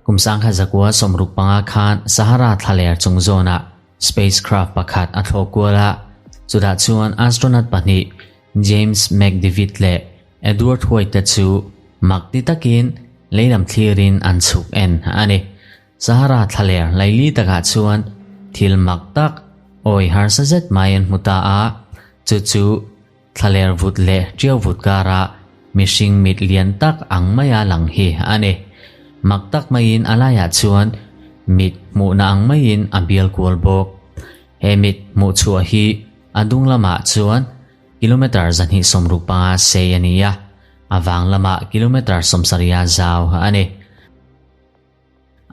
Kum 1965 khan Sahara thlaler chung zawnah spacecraft pakhat a thlawh kual a, chutah chuan astronaut pahnih James McDivitt leh Edward White te chu mak ti takin leilam thlirin an chhuk en a ni. Sahara thlaler laili takah chuan thil mak tak awi harsa zet mai an hmu ta a, chu chu Thlaler vut leh ṭiau vut kara mihring mit lian tak ang maia lang hi a ni. Mak tak maiin a laiah chuan mit hmuhna ang maiin a bial kual bawk. He mit hmuh chhuah hi a dung lamah chuan kilometre 265 sei a ni a, a vang lamah kilometre 70 zau a ni.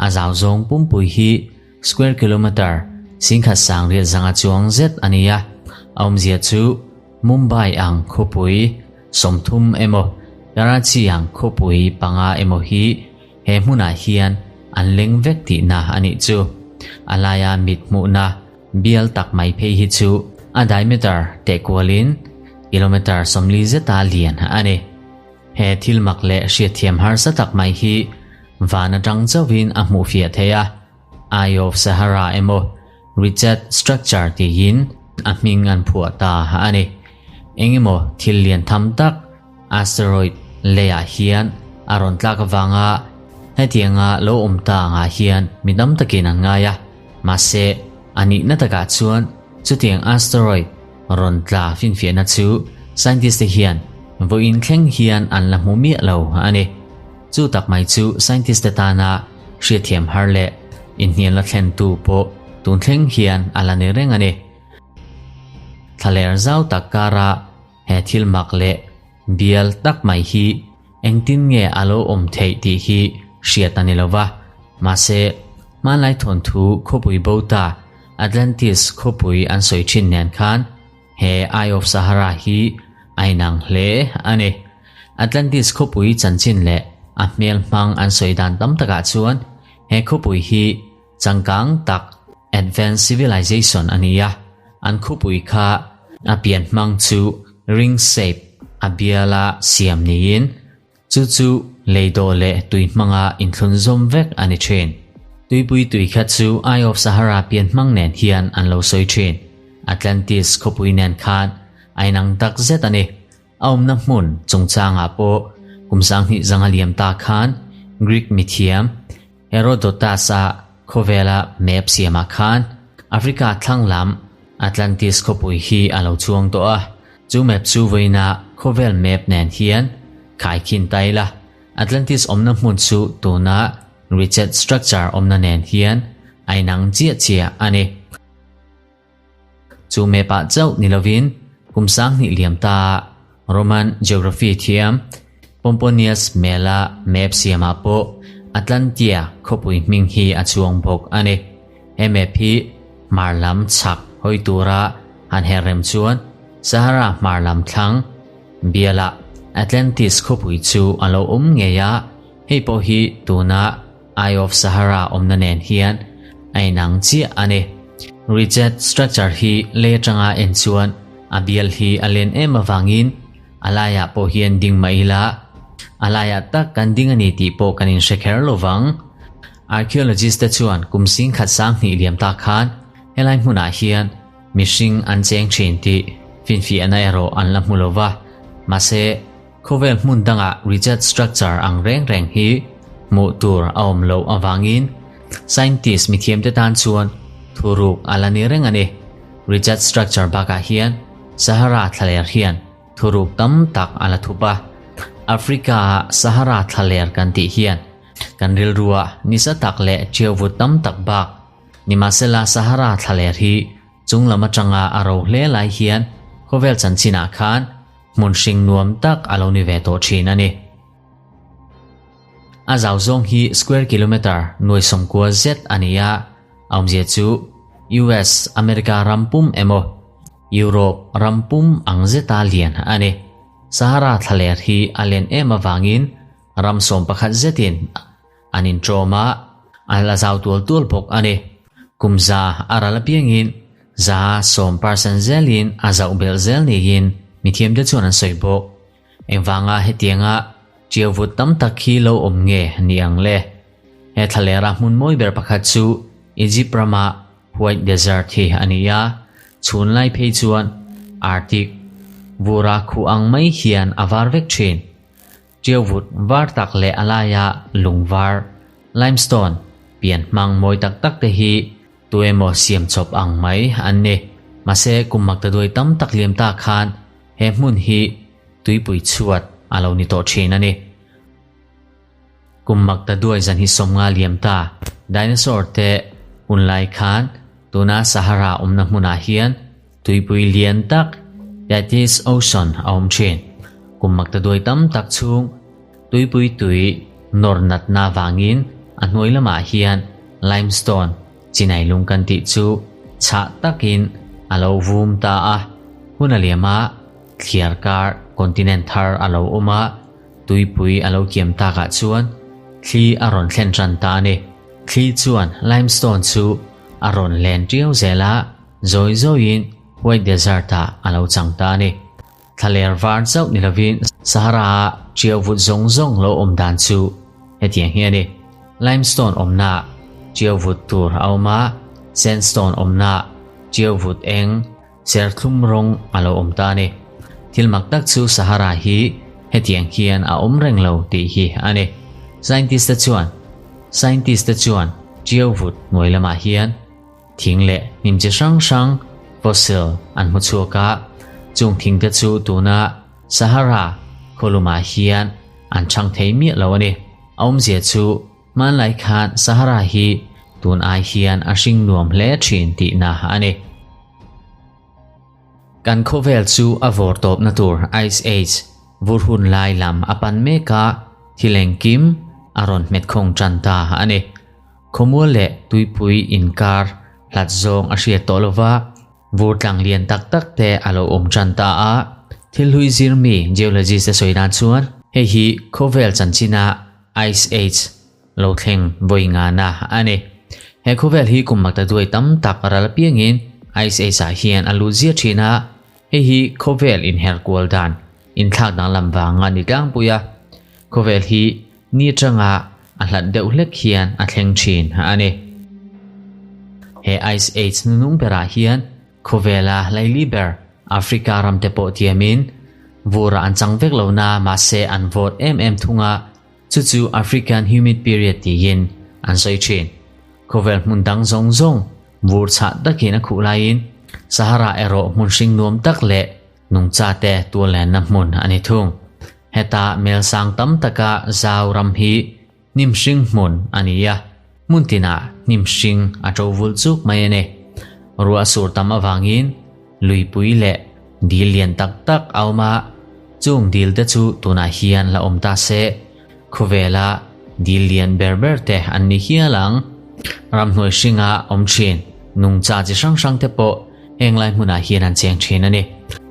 A zau zawng pumpui hi square kilometre 10,000 sangriat zanga chuang zet a ni a, a awmzia chu Mumbai ang khawpui 30 emaw Karachi ang khawpui panga emaw hi he hmunah hian an leng vek tihna a nih chu. A laia mit hmuhna bial tak mai phei hi chu a diameter teh kualin kilometre 40 zeta lian a ni. He thil mak leh hriatthiam harsa tak mai hi van atang chauhin a hmuh fiah theih a, Eye of Sahara emaw Richat Structure tiin a hming an phuah ta a ni. Eng emaw thil lian tham tak asteroid leiah hian a rawn tlak avanga hetianga lo awm ta angah hian mi tam takin an ngai a, mahse a nihna takah chuan chutiang asteroid rawn tla finfiahna chu scientist te hian vawiin thleng hian an la hmu miah lo a ni. Chu tak mai chu scientist te tana hriatthiam har leh inhnial la thlentu pawh tun thleng hian a la ni reng a ni. Thlaler zau tak kara he thil mak leh bial tak mai hi engtin nge a lo awm theih tih hi hriat a ni lo va, mahse hmanlai thawnthu khawpui bo ta Atlantis khawpui an sawi thin nen khan he Eye of Sahara hi a inang hle a ni. Atlantis khawpui chanchin leh a hmel hmang an sawi dan tam takah chuan he khawpui hi changkang tak advanced civilization a ni a, an khawpui kha a pian hmang chu ring shape a biala siam niin Chu chu lei dawh leh tui hmanga inthlun zawm vek a ni thin. Tuipui tui kha chu Eye of Sahara pian hmang nen hian an lo sawi thin. Atlantis khawpui nen khan a inang tak zet a ni. A awmna hmun chungchangah pawh kum 2000 zanga liam ta khan Greek mithiam Herodotus-a khawvela map siamah khan Africa thlang lam Atlantis khawpui hi a lo chuang tawh a, chu map chu vawiina khawvel map nen hian khaikhin ta ila, Atlantis awmna hmun chu tuna Richat structure awmna nen hian a inang chiah chiah a ni. Chu map-ah chauh ni lovin kum 2000 liam ta Roman geography thiam Pomponius Mela map siamah pawh Atlantia khawpui hming hi a chuang bawk a ni. He map hi hmar lam chhak hawi tura han her rem chuan Sahara hmar lam thlang bialah Atlantis khawpui chu a lo awm ngei a, hei pawh hi tuna Eye of Sahara awmna nen hian a inang chiah a ni. Richat structure hi lei atanga en chuan a bial hi a len em avangin a laiah pawh hian ding mah ila a laiah tak kan ding a ni tih pawh kan inhre kher lo vang. Archaeologist te chuan kum 10,200 liam tak khan helai hmunah hian mihring an cheng thin tih finfiahna erawh an la hmu lo va, mahse, Khawvel hmun dangah Richat structure ang reng reng hi hmuh tur a awm loh avangin scientist mithiamte tan chuan thuruk a la ni reng a ni. Richat structure bakah hian Sahara thlaler hian thuruk tam tak a la thup a. Africa-a Sahara thlaler kan tih hian kan rilrua nisa tak leh ṭiauvut tam tak bak nimahsela Sahara thlaler hi chung lam atanga a ro hle lai hian khawvel chanchinah khan hmun hring nuam tak a lo ni ve tawh thin a ni. A zau zawng hi square kilometre nuai sawmkua zet a ni a, a awmzia chu US, America ram pum emaw Europe ram pum ang zeta lian a ni. Sahara thlaler hi a len em avangin ram 11 zetin an inṭawm a, a la zau tual tual bawk a ni. Kum za a ral apiangin za 10% zelin a zauh belh zel niin mithiamte chuan an sawi bawk. Engvanga hetianga Ṭiauvut tam tak hi lo awm nge ni ang le? He thlalera hmun mawi ber pakhat chu Egypt rama White Desert hi a ni a, chhun lai phei chuan Arctic vura khuh ang mai hian a var vek thin. Ṭiauvut var tak leh a laia lung var, limestone, pian hmang mawi tak tak te hi tuemaw siam chawp ang mai an ni. Mahse kum maktaduai tam tak liam ta khan he hmun hi tuipui chhuat a lo ni tawh thin a ni. Kum maktaduai zan hi 50 liam ta dinosaur te hun lai khan tuna Sahara awmna hmunah hian tuipui lian tak Tethys Ocean a awm thin. Kum maktaduai tam tak chhung tuipui tui nawr natna vangin a hnuai lamah hian limestone chinai lung kan tih chu chhah takin a lo vum ta a. Hun a liam a, thliar kar continent thar a lo awm a, tuipui a lo kiam takah chuan thli a rawn thlen tan ta a ni. Thli chuan limestone chu a rawn len ṭiau zel a, zawi zawiin White Desert-ah a lo chang ta a ni. Thlaler var chauh ni lovin Sahara-a ṭiau vut zawng zawng lo awm dan chu hetiang hi a ni. Limestone awmnaah ṭiau vut tur a awm a, sandstone awmnaah ṭiau vut eng, Serthlum rawng a lo awm ta a ni. Thil mak tak chu Sahara hi hetiang hian a awm reng lo tih hi a ni. Scientist te chuan Scientist te chuan Ṭiauvut hnuai lamah hian thing leh hnim chi hrang hrang fossil an hmu chhuak a, chung thing te chu tuna Sahara khawlumah hian an chhang thei miah lo a ni. A awmzia chu Hmanlai khan Sahara hi tun ai hian a hring nuam hle thin tihna a ni. Kan khawvel chu a vawr tawpna tur Ice Age vur hun lai lam a pan mek a, thil engkim a rawn hmet khawng tan ta a ni. Khawmual leh tuipui inkar hlat zawng a hriat tawh lova, Vur tlang lian tak tak te a lo awm tan ta a, thil hlui zir mi geologist te sawi dan chuan hei hi khawvel chanchina Ice Age lo thleng vawi ngana a ni. He khawvel hi kum makta duai tam tak ral apiangin Ice Age ah hian a lut zia thin a, hei hi khawvel inher kual dan inthlak danglam vanga ni tlangpui a, khawvel hi Ni atanga a hlat deuh hlek hian a thleng thin a ni. He Ice Age hnunung berah hian khawvela hlaili ber Africa ram te pawh tiamin vurah an chang vek lo na mahse an vawt em em thung a, chu chu African Humid Period tiin an sawi thin. Khawvel hmun dang zawng zawng vur chhah takin a khuh laiin Sahara erawh hmun hring nuam tak leh Nungchate tuallenna hmun a ni thung. Heta mel sang tam taka zau ram hi hnim hring hmun a ni a, hmun tinah hnim hring a ṭo vul chuk mai a ni. Ruah sur tam avangin luipui leh dil lian tak tak a awm a, chung dil te chu tunah hian la awm ta se, khawvela dil lian ber ber te an ni hial ang. Ramhnuai hringa awm ṭhin nungcha chi hrang hrang te pawh Heng lai hmunah hian an cheng thin a ni.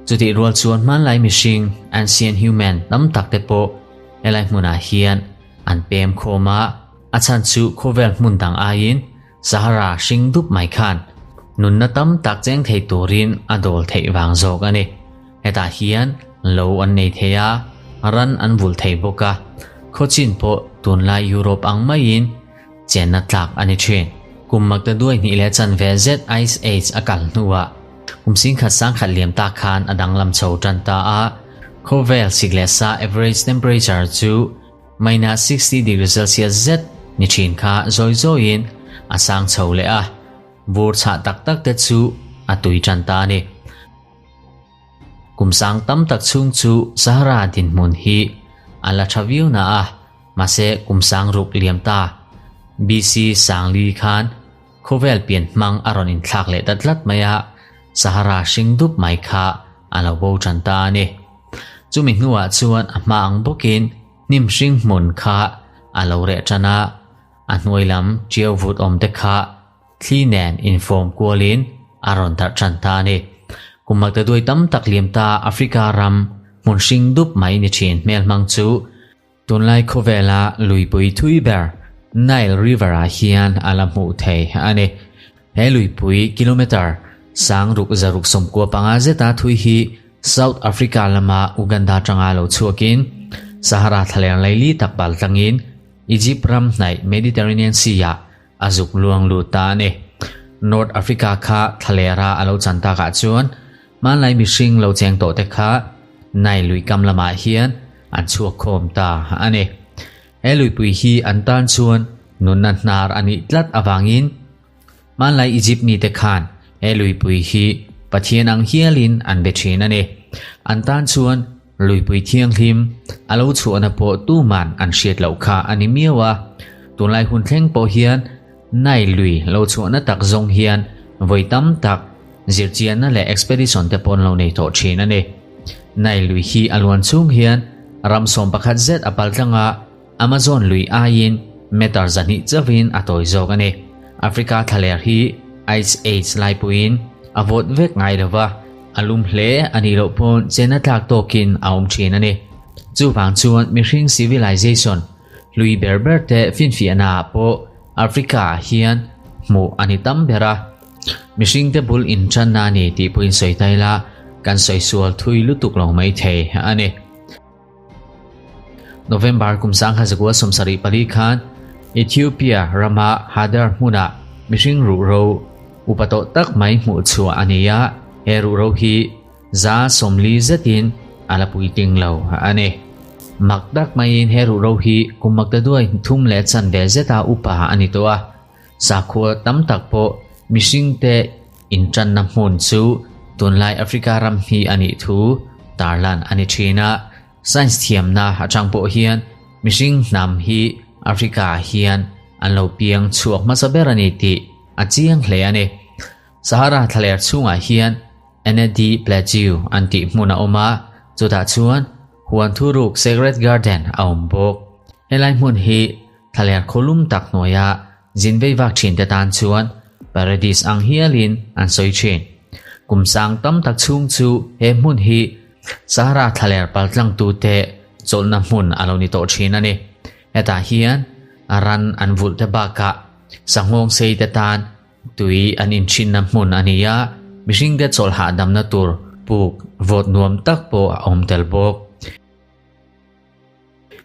Chutih rual chuan hmanlai mihring, ancient human, tam tak te pawh helai hmunah hian an pem khawm a, a chhan chu khawvel hmun dang aiin Sahara hring dup mai khan nunna tam tak cheng thei turin a dawl theih vang zawk a ni. Hetah hian lo an nei thei a, ran an vul thei bawk a, khawchin pawh tunlai Europe ang maiin Chenna tlak a ni thin. Kum makta duai hnih leh chanve zet Ice Age a kal hnuah kum singkhat sangkhat liam tak khan a danglam chho tan ta a, khawvel sik leh sa average temperature chu minus 60 degree Celsius zet ni thin kha zawi zawiin a sang chho leh a, vur chhah tak tak te chu a tui tan ta a ni. Kum sang tam tak chhung chu Sahara dinhmun hi a la tha viau na a, mahse kum sang ruk liam ta BC sangli khan khawvel pian hmang a rawn inthlak leh ta tlat mai a, Sahara hring dup mai kha a lo bo tan ta a ni. Chumi hnuah chuan a hma ang bawkin hnim hring hmun kha a lo reh tan a, a hnuai lam ṭiau vut awm te kha Thli nen infawm kualin a rawn darh tan ta a ni. Kum makta duai tam tak liam ta Africa ram hmun hring dup mai ni thin hmel hmang chu tunlai khawvela luipui thui ber Nile River ah hian a la hmuh thei a ni. He luipui kilometre 6695 zeta thui hi South Africa lama Uganda tanga lo chhuakin Sahara thlaler laili tak pal tlangin Egypt ram hnaih Mediterranean Sea-ah a zuk luang lut ta a ni. North Africa kha thlalera a lo chan takah chuan hmanlai mihring lo cheng tawh te kha Nile lui kam lamah hian an chhuak khawm ta a ni. He luipui hi an tan chuan nunna hnar a nih tlat avangin Hmanlai Egypt mite khan he luipui hi Pathian ang hialin an be thin a ni. An tan chuan luipui thianghlim a lo chhuahna pawh tuman an hriat loh kha a ni miau a. Tunlai hun thleng pawh hian Nile lui lo chhuahna tak zawng hian vawi tam tak zirchianna leh expedition te pawh an lo nei tawh thin a ni. Nile lui hi a luan chhung hian ram 11 zet a paltlang a, Amazon lui aiin meter 200 chauhin a tawi zawk a ni. Africa thlaler hi Ice Age laipuiin a vawt vek ngai lo va, a lum hle a nih loh pawn chena tlak tawkin a awm thin a ni. Chuvang chuan mihring civilization hlui ber ber te finfiahna ah pawh Africa ah hian hmuh a ni tam ber a. Mihring te bul intanna a ni tih pawhin sawi ta ila kan sawi sual thui lutuk lo maithei a ni. November kum 1974 khan Ethiopia rama Hadar hmunah mihring ruhro upa tawh tak mai hmuh chhuah a ni a, he ruhro hi 40 zetin a la puitling lo a ni. Mak tak maiin he ruhro hi kum maktaduai 3.5 zeta upa a ni tawh a, sakhua tam tak pawh mihringte intanna hmun chu tunlai Africa ram hi a nih thu tarlan a ni thin a. Science thiamna atang pawh hian mihring hnam hi Africa ah hian an lo piang chhuak hmasa ber a ni tih a chiang hle a ni. Sahara thlaler chhungah hian Ennedi Plateau an tih hmun a awm a, chutah chuan huan thuruk Sacred Garden a awm bawk. Helai hmun hi thlaler khawlum tak hnuaia zin vei vak thin te tan chuan paradise ang hialin an sawi thin. Kum sang tam tak chhung chu he hmun hi Sahara thlaler paltlangtute chawlhna hmun a lo ni tawh thin a ni. Hetah hian ran an vulh te bakah sanghawng sei te tan tui an inthinna hmun a ni a, mihringte chawlh hahdamna tur puk vawt nuam tak pawh a awm tel bawk.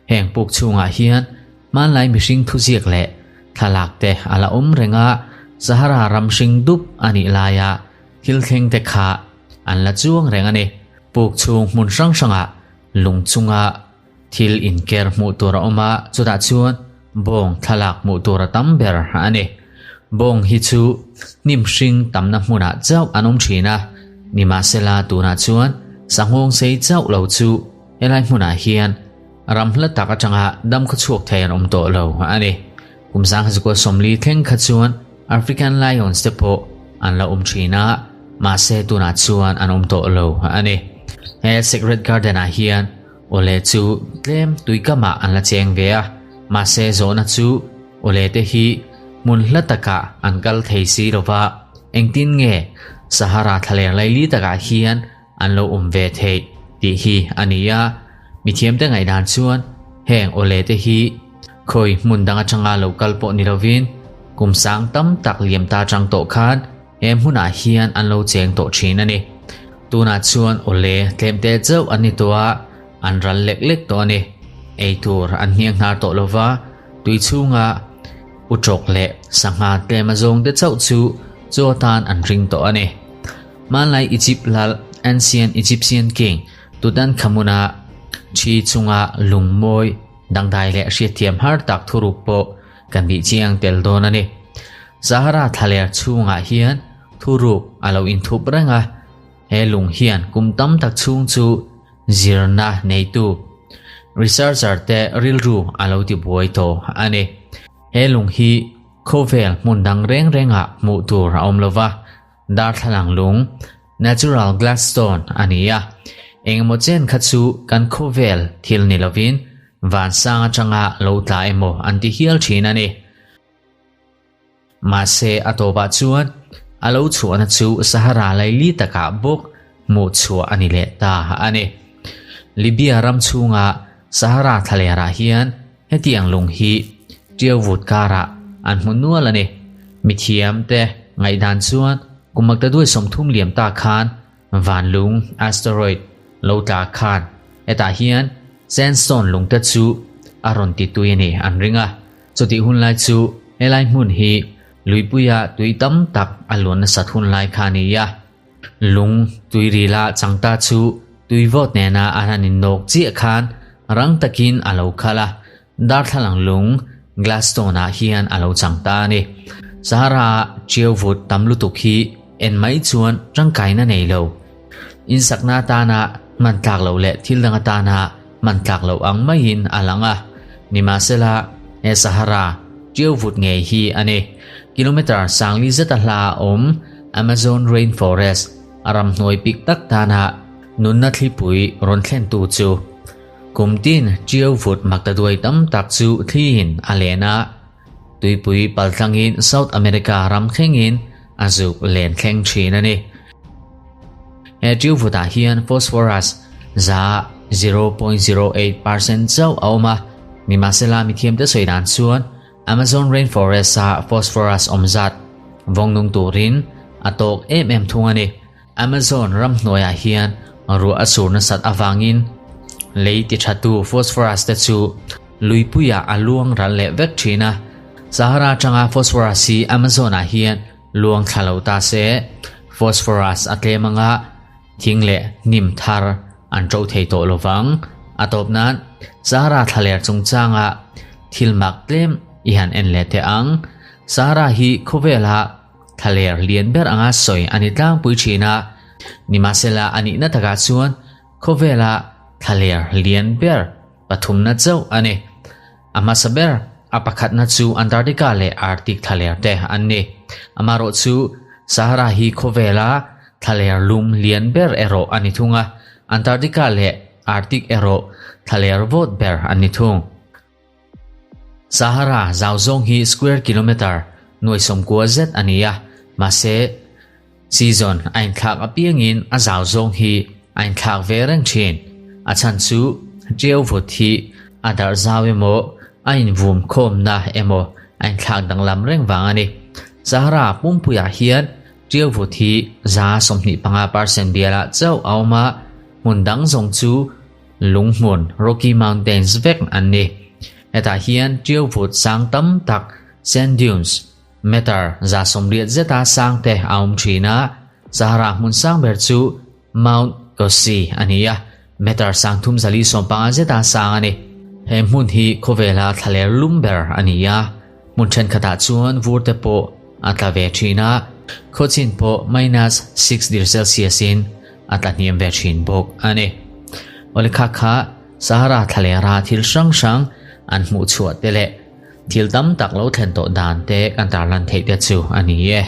Heng puk chhungah hian hmanlai mihring thuziak leh thlalak te a la awm reng a, Sahara ram hring dup a nih laia thil thleng te kha an la chuang reng a ni. Puk chhung hmun hrang hrangah lung chunga thil inker hmuh tur a awm a, chutah chuan bawng thlalak hmuh tur a tam ber a ni. Bawng hi chu hnim hring tamna hmunah chauh an awm thin a, nimahsela tunah chuan sanghawng sei chauh lo chu Helai hmunah hian ram hla tak atanga dam khaw chhuak thei an awm tawh lo a ni. Kum 1940 thleng kha chuan African Lions te pawh an la awm thin a, mahse tunah chuan an awm tawh lo a ni. He Secret Garden ah hian awle chu tlem tuikamah an la cheng ve a, mahse zawhna chu awle te hi hmun hla takah an kal thei si lova, engtin nge Sahara thlaler laili takah hian an lo awm ve theih tih hi a ni a, mithiamte ngaihdan chuan heng awle te hi khawi hmun dang atanga lo kal pawh ni lovin kum sang tam tak liam ta atang tawh khan he hmunah hian an lo cheng tawh thin a ni. Tunah chuan awle tlemte chauh an ni tawh a, an ral lek lek tawh a ni. Ei tur an hniang hnar tawh lova, tui chhunga utrawk leh sangha tlem azawng te chauh chu chaw atan an ring tawh a ni. Hmanlai Egypt lal, Ancient Egyptian King, Tutankhamun-a thi chunga lungmawi dangdai leh hriatthiam har tak thuruk pawh kan bih chiang tel dawn a ni. Sahara thlaler chhungah hian thuruk a lo inthup reng a, he lung hian kum tam tak chhung chu zirna neitu, researcher, te rilru a lo tibuai tawh a ni. He lung hi khawvel hmun dang reng rengah hmuh tur a awm lova, Darthlalang lung, natural glass stone, a ni a, engemaw chen kha chu kan khawvel thil ni lovin vansang atanga lo tla emaw an ti hial thin a ni. Mahse a tawpah chuan a lo chhuahna chu Sahara laili takah bawk hmuh chhuah a ni leh ta a ni. Libya ram chhunga Sahara thlalerah hian Hetiang lung hi Tiauvut karah an hmu nual a ni. Mithiamte ngaihdan chuan kum maktaduai 30 liam ta khan vanlung, asteroid, lo tla khan hetah hian Sandstone lungte chu a rawn ti tui a ni an ring a. Chutih hun lai chu helai hmun hi luipuia tui tam tak a luan nasat hun lai kha a ni a. Lung tuirila changta chu tuivawt nena an han innawk chiah khan rang takin a lo khal a, darthlalang lung Gladstone ah hian a lo chang ta a ni. Sahara ah ṭiau vut tam lutuk hi en mai chuan tangkaina nei lo. Insakna atana hman tlak loh leh thil dang atana hman tlak loh ang maiin a lang a. Nimahsela, he Sahara ṭiau vut ngei hi a ni. Kilometre sangli zeta hla a awm Amazon Rainforest a ramhnuai pik tak tana nunna thlipui rawn thlentu chu. Kum tin ṭiau vut maktaduai tam tak chu thliin a len a, tuipui paltlangin South America ram thlengin a zuk len thleng ṭhin a ni. He ṭiau vutah hian phosphorus za 0.08% chauh a awm a, nimahsela mithiamte sawi dan chuan Amazon Rainforest-a phosphorus awm zat vawng nung turin a tawk em em thung a ni. Amazon ramhnuaiah hian ruah a sur nasat avangin lei tithatu phosphorus te chu luipuiah a luang ral leh vek thin a. Sahara atanga phosphorus hi Amazon-ah hian luang thla lo ta se, phosphorus a tlem anga thing leh hnim thar an ṭo thei tawh lo vang. A tawp nan Sahara thlaler chungchanga thil mak tlem i han en leh teh ang. Sahara hi khawvela Thlaler lian ber anga sawi a ni tlangpui thin a, nimahsela a nihna takah chuan khawvela thlaler lian ber pathumna chauh a ni. A hmasa ber, a pakhatna chu Antarctica leh Arctic thlaler te an ni. Amaherawh chu Sahara hi khawvela thlaler lum lian ber erawh a ni thung a, Antarctica leh Arctic erawh thlaler vawt ber an ni thung. Sahara zau zawng hi square kilometre nuai sawmkua zet a ni a, mahse season a inthlak apiangin a zau zawng hi a inthlak ve reng thin. A chhan chu ṭiau vut hi a darh zau emaw a invum khawmna emaw a inthlak danglam reng vang a ni. Sahara pumpuiah hian ṭiau vut hi 25% bialah chauh a awm a, hmun dang zawng chu Lunghmun, Rocky Mountains, vek an ni. Hetah hian ṭiau vut sang tam tak, sand dunes, meter 180 zeta sang te a awm ṭhin a, Sahara hmun sang ber chu Mount Kossi a ni a, meter 345 zeta sang a ni. He hmun hi khawvela thlaler lum ber a ni a, hmun ṭhenkhatah chuan vur te pawh a tla ve ṭhin a, khawchin pawh minus 6 degree Celsius in a tla hniam ve thin bawk a ni. Awle kha kha Sahara thlalera thil hrang hrang an hmuh chhuah te leh thil tam tak lo thlen tawh dan te kan tarlan theih te chu a ni e.